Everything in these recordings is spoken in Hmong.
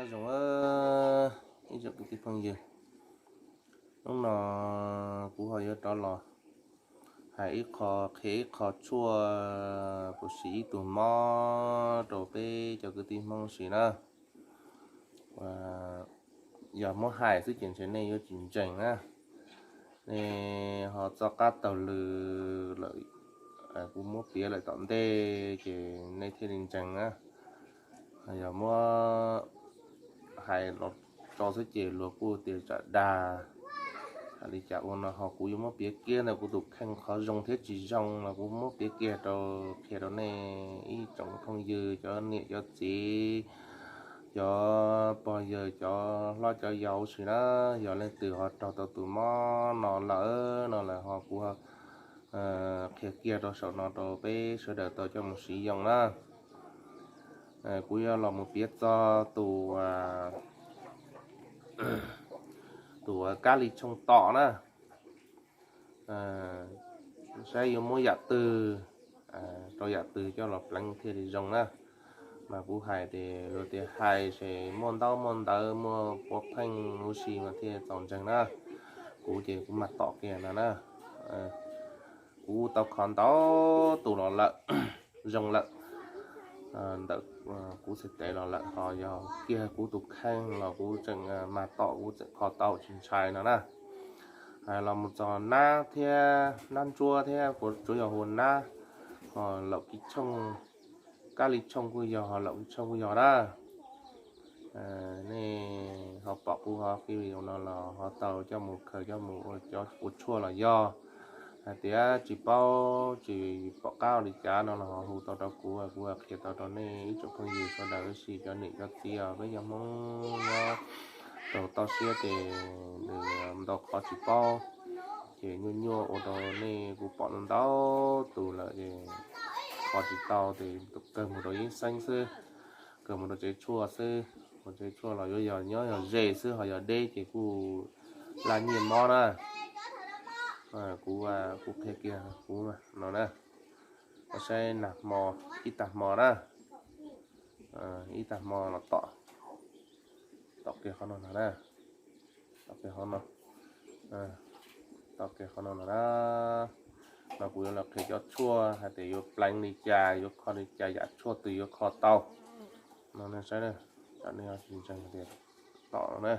Zoo, ib tsoom kwv tij phooj ywg, hnub no kuv ho yuav rov los hais ib qho, qhia ib qho tshuaj puas siv ib tug mob rau peb cov kwv tij Hmoob siv na. Yog muab hais xwb ces ntshe nej yuav tsis ntseeg na. Nej ho txoj qab taug lw lawm, kuv muab piav lawm tom ntej ces nej thiaj li ntseeg na. Yog muab hais los tso xwb ces luag kuj tias tsam dag. Hais li cas ua no ho kuv yuav muab piav kiag ntawm kuv tus kheej qhov zoo thiab tsis zoo los kuv muab piav kiag rau, qhia rau nej ib tsoom phooj ywg, cov niam cov txiv, cov pog yawg, cov hlob cov yau sis na. Yog leej twg ho raug tau tus mob no lawm no lawm ho kuv qhia kiag rau saum no rau peb sawv daws tau coj mus siv yoos na. Kuv yuav los mus piav txog tus, tus kab li tshooj tom na. Saib yuav muab yam twg rau yam twg coj los pleev thiaj li zoo na. Mas kuv hais tias luag tias hais ces muaj ntaub muaj ntawv muaj puav pheej huv si mas thiaj txaus ntseeg na. Kuv ces kuv mam tom kiag no na. Kuv tau kho ntau tus los lawm, zoo lawm ntawm kuv txhais tes los lawm, ho yog kiag kuv tus kheej los kuv tseem mag tom kuv tseem kho tau tsis ntshai no na. Los mus txog nab thiab nab ntsuab thiab kuv tsuav yog hu nab, ho laum kib tshooj, kab li tshooj kuj yog, ho laum kib tshooj kuj yog na. Nej ho pom kuv ho qhib video no los ho tau coj mus khaws coj mus ua cov ua tshuaj los yog. Hais tias tsis paub tsis pom qab ua li cas no los ho hu tau rau kuv, kuv qhia tau rau nej ib tsoom phooj ywg sawv daws, tab sis cov niam cov txiv os, peb cov Hmoob nyob rau toj siab ces nws ntau qhov tsis paub, ces nyuaj nyuaj ua rau nej, kuv pom ntau tus lawm ces kho tsis tau ces kawg mus rau yeeb xeeb xwb, kawg mus rau tsev tshuaj xwb. Mus tsev tshuaj los yuav yog nyob yog ze xwb, ho yog deb ces kuj laj nyiaj mob na. Kuv, kuv qhia kiag kuv no na, koj saib nag hmo, ib tag hmo na, ib tag hmo los tom, tom kiag qhov no no na, tom kiag qhov no, tom kiag qhov no no na. Mas kuv yuav los qhia cov tshuaj hais tias yuav pleev li cas, yuav kho li cas, yam tshuaj twg yuav kho tau no nej saib na. Tam nej tsis ntseeg tias tom no na,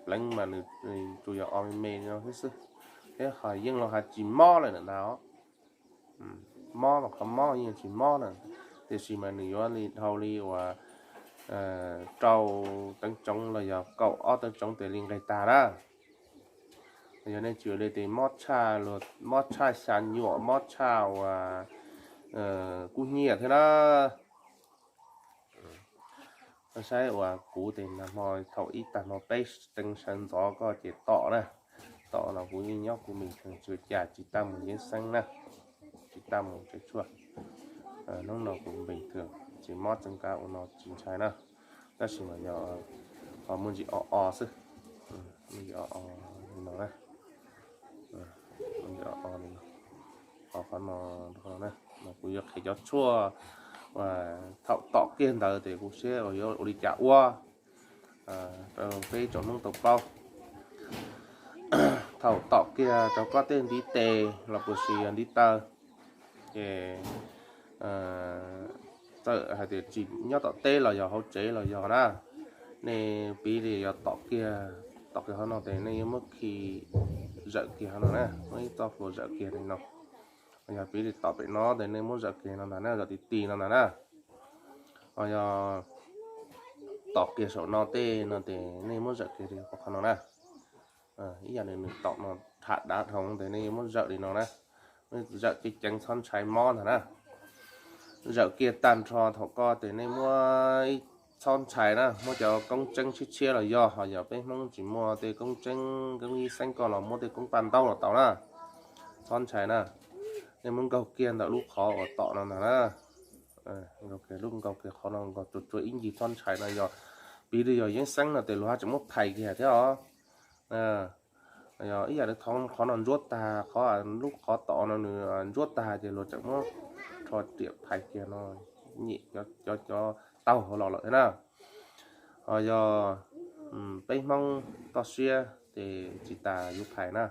pleev mas nws tsuas yog o me me no xwb xwb, thiab ho yeej los hais tsis mob lawm ntag. Mob mas qhov mob yeej tsis mob na, tiam sis mas nws yuav li dhau li uas rau teev tsoov los yog kaum ob teev tsoov tes li nqes tag na. Yog nej tsis ua li tes mob tshaj, mob tshaj xya nyuam, mob tshaj uas kub hnyiab thiab na. Saib uas kuv tes nag hmo thaum ib tag hmo peb teev sawv ntxov koj ces tom na, tom los kuv yeej nyob kuv me ntxhee tsis ua cas, tsis tas mus yeeb xeeb na, tsis tas mus tsev tshuaj. Hnub no kuv me ntxhee tsis mob txee kab ua no tsis ntshai na, tab sis mas yog qhov muaj ntsis o o xwb, muaj ntsis o o li no na, muaj ntsis o o li no. Qhov no, qhov no na, mas kuv yuav qhia cov tshuaj thaum tom kiag ntawd ces kuv saib yuav ua li cas ua rau peb tsoom Hmoob tau paub. Thaum tom kiag rau koj tej ntiv tes los puas sis yog ntiv taw, ces txawm hais tias tsis nyob tom teb los yog hauv tsev los yog na, nej piv li yog tom kiag, tom kiag qhov no ces nej yuav muab khi zawm kiag qhov no na, muab ib txoj hlua zawm kiag li no. Yog piv li tom pem no ces nej muab zawm kiag no ntag na, zawm ti ti no ntag na. Ho yog tom kiag saum no tej no ces nej muab zawm kiag li qhov no na. Ib yam li nws tom no tham dav dhau ces nej yuav muab zawm li no na, zawm ceev ceev txhob ntshai mob ntag na. Zawm kiag tag nrho thaum koj ces nej muab ib, txhob ntshai na, muab cov koob tseeb tshiab tshiab los yog, ho yog peb Hmoob tsis muaj tej koob tseeb, koob ib xeeb koj los muab tej koob paj ntaub los tau na. Txhob ntshai na, nej muab nkaug kiag ntawm lub qhov uas tom no ntag na. Nkaug kiag lub, nkaug kiag qhov no nkaug tsuag tsuag ib ncig, txhob ntshai no. Yog piv li yog yeeb xeeb no ces luag haj tseem muab phais kiag thiab os. Yog ib yam li qhov no ntsuab tag, qhov lub qhov tom no nws ntsuab tag ces luag tseem muab rho riam phais kiag no, nyem cov, cov, cov taug hauv los lawm thiab na. Ho yog peb Hmoob toj siab ces tsis tas yuav phais na.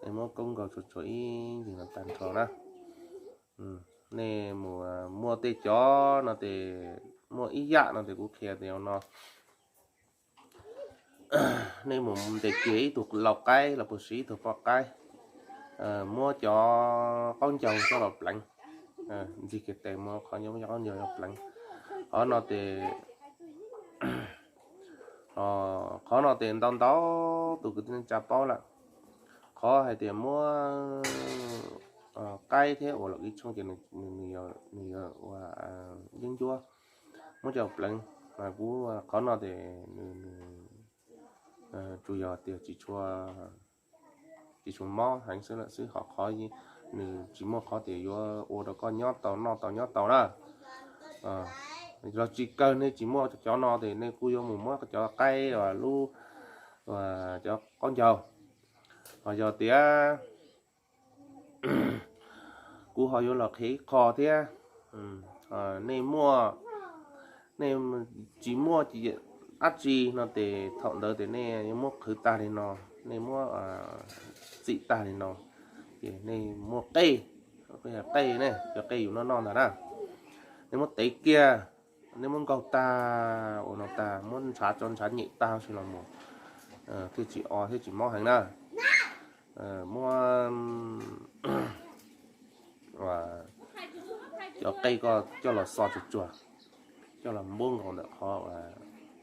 Es muab koob nkaus tsuag tsuag ib ntsis no tag nrho na. Nej mus muaj tej cov no ces muaj ib yam no ces kuv qhia tias no nej mus ntes kiag ib tug lau qaib los puas siv ib tug poj qaib, muab cov qaub ncaug coj los pleev, ntxig kiag tes muab qhov ncauj, muab cov qaub ncaug coj pleev. Qhov no ces, qhov no ces ntau ntau tus kwv tij neej tsa paub lawm. Qhov hais tias muab qaib thiab ua lawm ib tshooj ces nws yog ua yeeb ncuab, muab coj pleev. Kuv qhov no ces nws tsuas yog tias tsis tshua mob heev xwb lawm xwb, ho qhov nws tsis muaj qhov tias yuav ua rau koj nyob tau noj tau nyob tau na. Los tsis kawg nej tsis muaj cov no ces nej kuj yuav mus muab cov qaib uas lub, cov qaub ncaug. Ho yog tias kuv ho yuav los qhia ib qho thiab, nej muaj, nej tsis muaj dab tsi no ces thaum ntawd ces nej yuav muab qhwv tag li no, nej muab txim tag li no, ces nej muab qej, qej ne, cov qej yus noj noj ntag na, nej muab tev kiag, nej muab nkaug tag ua no tag, muab ntshav tso ntshav nyem tag si los mus, thiaj tsis o thiab tsis mob heev na. Muab cov qej ko coj los xo tsuag tsuag, coj los npuab nkaus ntawm qhov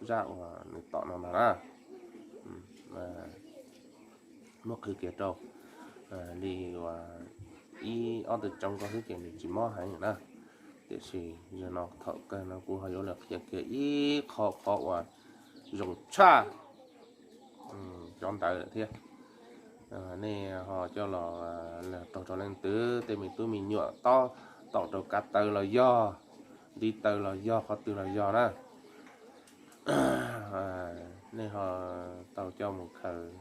zaj uas nws tom no ntag na. Muab qhwv kiag rau li ib ob tug tsoo ko xwb ces nws tsis mob heev na. Tiam sis zaum no thaum kawg no kuv ho yuav los qhia kiag ib qho, qhov uas zoo tshaj cov ntawd lawm thiab. Nej ho coj los, los raug rau leej twg tej me tub me nyuam tob tom rau kav taw los yog, ntiv taw los yog, qhov twg los yog na, nej ho tau coj mus khaws.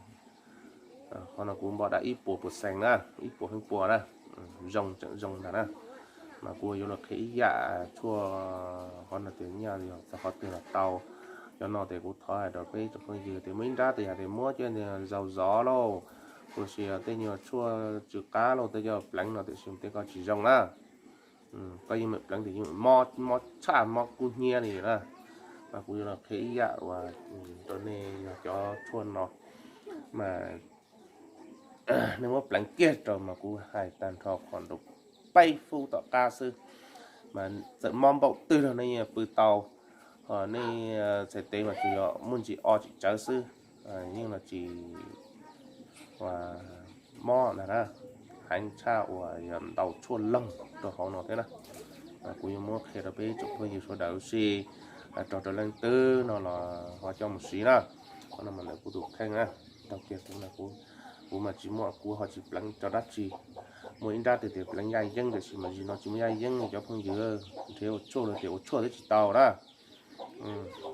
Qhov no kuv npaj dab ib puas puas xees na, ib puas feeb pua na, zoo tseem zoo ntag na. Mas kuv yuav los qhia ib yam tshuaj, qhov no tias nyaj yog txog qhov twg los tau. Cov no ces kuv thov hais rau peb tsoom phooj ywg tias muaj ib nrab tias yog tias muab coj ntawd zaus zov lauj, los sis tej nyuag tshuaj tsw qab lauj tej coj pleev no tiam sis tej ko tsis zoo na. Koj yeej meem pleev ces yeej mob tshaj mob kub hnyiab li na. Mas kuv yuav los qhia ib yam uas rau nej yog cov tshuaj no mas nej muab pleev kiag rau mas kuv hais tag nrho qhov nraum peb fub tom qab xwb, mas txawm mob npaum twg los nej yeej pw tau. Ho nej txhais tes mas tsuas yog muaj ntsis o tsis tsawv xwb, yeej los tsis mob ntag na. Heev tshaj uas yog ntaus tshuaj loog rau hauv no thiab na. Kuv yuav muab qhia rau peb tsoom phooj ywg sawv daws si, rog rau leej twg no los ho coj mus siv na. Qhov no mas ntawm kuv tus kheej na, raug kiag kuv, kuv mas tsis muaj, kuv ho tsis pleev cov dab tsi. Muaj ib nrab tias pleev yaj yeeb tiam sis mas zim no tsis muaj yaj yeeb cov phooj ywg, nrhiav ua tshuaj los tias ua tshuaj twb tsis tau na.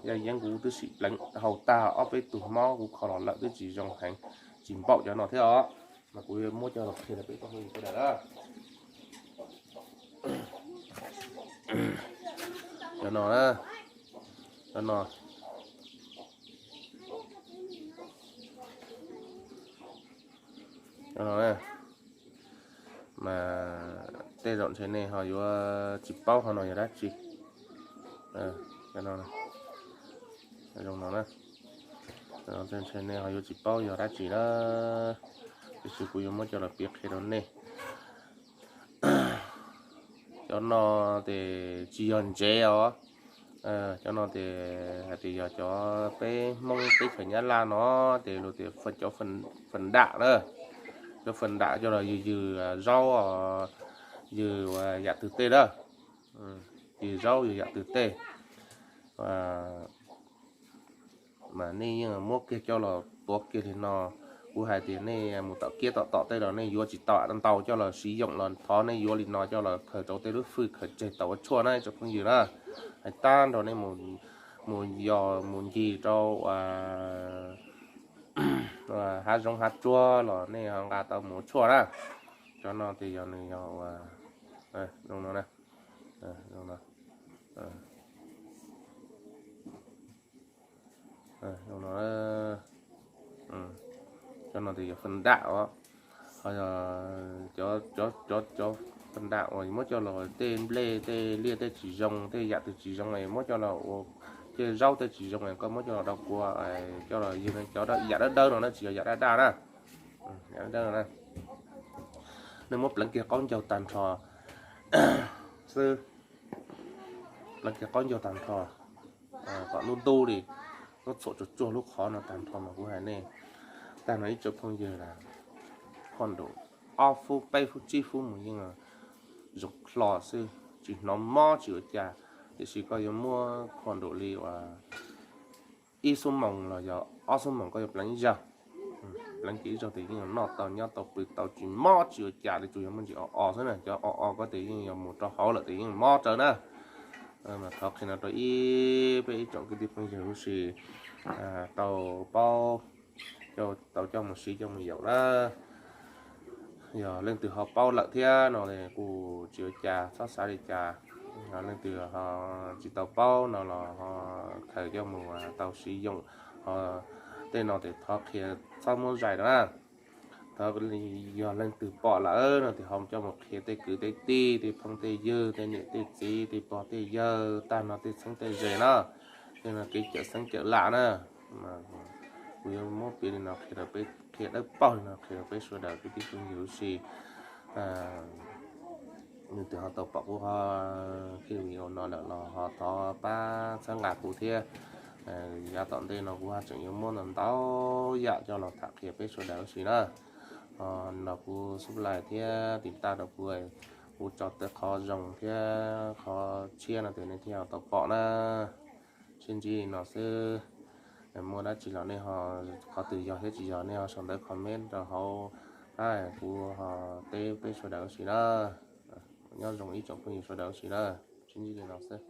Yaj yeeb kuv twb sim pleev haus tag ob peb tug mob kuv kho los lawm twb tsis zoo heev, tsis npaum cov no thiab os. Mas kuv yuav muab coj los qhia rau peb tsoom phooj ywg sawv daws na. Cov no na, cov no, cov no na, mas tej zaum ntshe nej ho yuav tsis paub qhov no yog dab tsi. Cov no, zoo no na, ntshe nej ho yuav tsis paub yog dab tsi na, tiam sis kuv yuav muab coj los piav qhia rau nej. Cov no ces tsis yog ntsev os. Cov no ces hais tias yog cov peb Hmoob teb chaws Nyab Laj no ces luag tias cov fam dam na, cov fam dam coj los ywg ywg zaub, ywg yam twg tej na, ywg zaub ywg yam twg tej. Mas nej yeej muab kiag coj los tuav kiag li no. Kuv hais tias nej mus tom kiab tom tom tej los nej yuav tsis tau ntau coj los siv yoom los thov nej yuav li no coj los khaws rau tej lub fwj khaws tseg tau ua tshuaj na tsoom phooj ywg na. Hais tag nrho nej mus yos mus ncig rau hav zoov hav tsuag los nej ho nqa tau mus ua tshuaj na. Cov no ces yog nws yog ua zoo no na, zoo no. No, cov no tias yog faj dam os. Cov, cov, cov faj dam uas muab coj los, tej nplej tej liaj tej tsis zoo, tej yam twg tsis zoo muab coj los ua, tej zaub tej tsis zoo koj muab coj los rau kua, coj los yog cov yam dawb dawb no na, tsis yog yam daj daj na. Yam dawb dawb no na, nej muab pleev kiag qaub ncaug tag nrho xwb. Pleev kiag qaub ncaug tag nrho, kom ntub ntub li, muab txhuam tsuag tsuag lub qhov no tag nrho mas kuv hais nej, tag no ib tsoom phooj ywg na, khoom nram ob fub peb fub tsib fub mus yeej zoo hlo xwb, tsis hnov mob tsis ua cas. Tiam sis koj yuav muab khoom nram li uas ib xuab moos los yog ob xuab moos koj yuav pleev ib zaug. Pleev kiag ib zaug tias yeej noj tau nyob tau pw tau tsis mob tsis ua cas li, tsuas yog muaj ntsis o o xwb na, cov o o koj tias yeej yog mus rau hauv lawm tias yeej mob raws na. Mas thov qhia no rau ib, peb ib tsoom kwv tij phooj ywg huv si tau paub, tau coj mus siv coj mus yaum na. Yog leej twg ho paub lawm thiab no kuj tsis ua cas, txhob xav li cas. Leej twg ho tsis tau paub no los ho khaws coj mus tau siv yoom. Ho tej no ces thov qhia, txhob muab zais na. Thov yog leej twg pom lawm no ces ho coj mus qhia tej kwv tej tij, tej phooj tej ywg, tej niam tej txiv, tej pog tej yawg, tag no tej txheeb tej ze na. Tej no kev cawm xeeb cawm lam na. Kuv yuav muab piav li no qhia rau peb, qhia dawb paug li no qhia rau peb sawv daws kwv tij phooj ywg huv si. Leej twg ho tau pom kuv ho clip video no lawm los ho thov pab txhawb nqa kuv thiab. Yav tom ntej no kuv ho tseem yuav muab ntau ntau yam coj los tham qhia peb sawv daws huv si na. Ho no kuv subscribe thiab tiv tauj rau kuv, kuv tso tej qhov zoo thiab qhov tshiab no ces nej thiaj tau pom na. Sib ntsib li no xwb. Muaj dab tsi los nej ho, qhov twg yog thiab tsis yog nej ho sau ntawv comment rau hauv, kuv ho teb peb sawv daws huv si na. Nyob zoo ib tsoom phooj ywg sawv daws huv si na. Sib ntsib li no xwb.